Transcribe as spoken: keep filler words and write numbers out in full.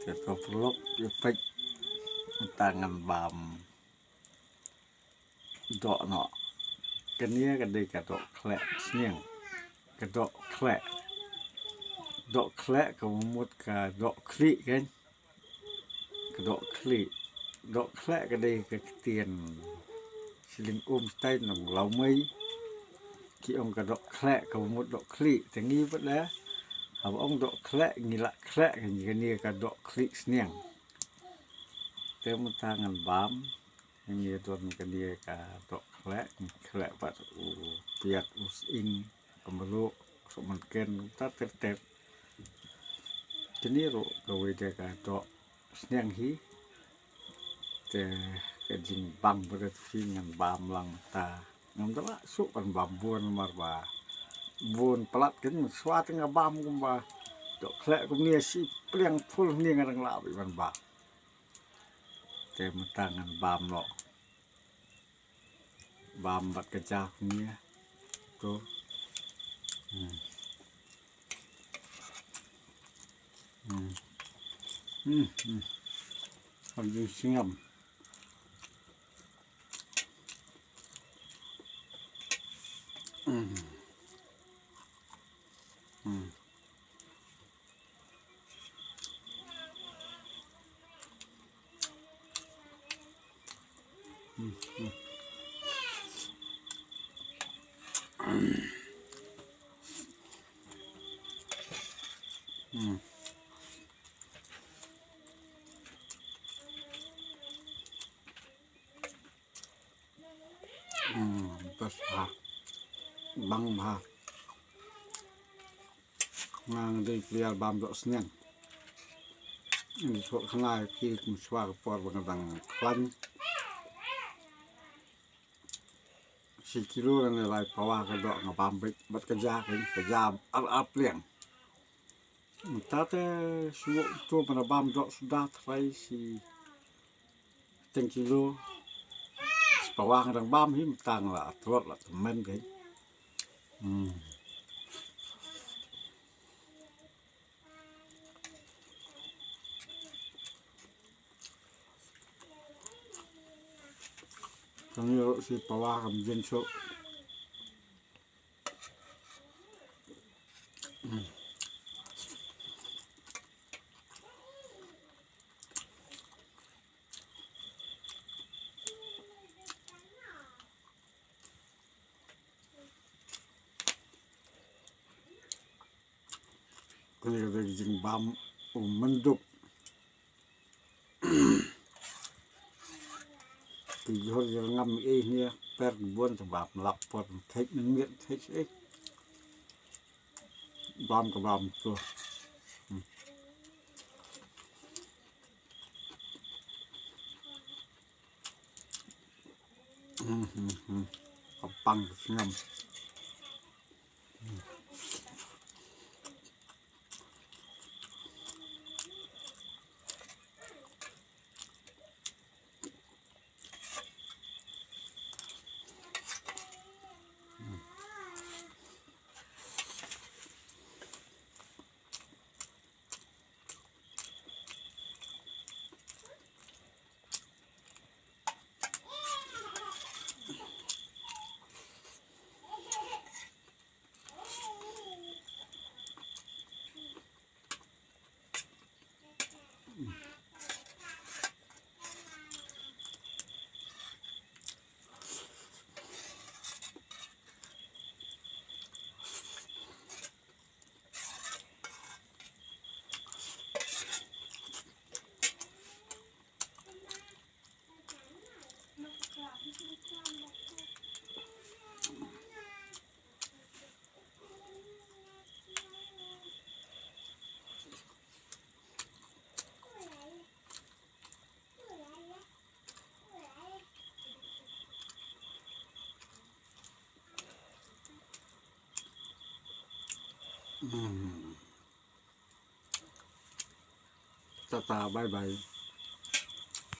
Te to paralok ïa peit mynta ngan bam doh noh. Kane ka dei ka dohkhleh sniang. Ka dohkhleh. Dohkhleh ka mut ka dohkhlieh kan. Ka dohkhlieh. Dohkhleh ka dei ka ktien Shillong Umstain, nong Lawmei. Ki ong ka dohkhleh ka mut dohkhlieh. Te ngi pat de haba ong dohkhleh ngi lah khleh kane ka dohkhlieh sniang. Te mynta ngan bam. Ngi don kane ka dohkhleh, ngi khleh bad u piat, u sying, ka mluh, sohmynken, ta ter ter. Kane ruh kawei de ka doh sniang hi. Te ka jingbam ba da phi ngan bam lang ta. Ngam da lah shuh ban bam bun namar ba bun palat kan, shuwa te nga bam kumba dohkhleh kumne shi pliang phul ne nga dang lah ban bam. Te mynta ngan bam noh. Bam bad ka ja kumne. To. Hmm. Hmm. Hmm. Hmm. Ka jingsngem. Hmm. Hmm. Hmm, best bha. Bang bha. Nga nga dei pyrshah bam doh sniang. Ngi shu khana ïa phi kum shuwa ka por ba nga dang khlaiñ. Shi kilo lane lai pawa ka doh nga bam beit bad ka ja, ka ja ar ar pliang. Mynta te shu to ban bam doh suda trai shi teng kilo. Shi pawa nga dang bam hi mynta nga la atlot la tymmen kai. Hmm. Kane ruh shi pawa kam jin shuh. Kane ka dei ka jingbam u mynduk. Ki jhur jyrngam ei hynne per bun te bam lap por thait mynmiet thait ei. Bam ka bam to. Hmm. Hmm, hmm, hmm. Ka pang ka sngem. Hmm. Tata, bye bye.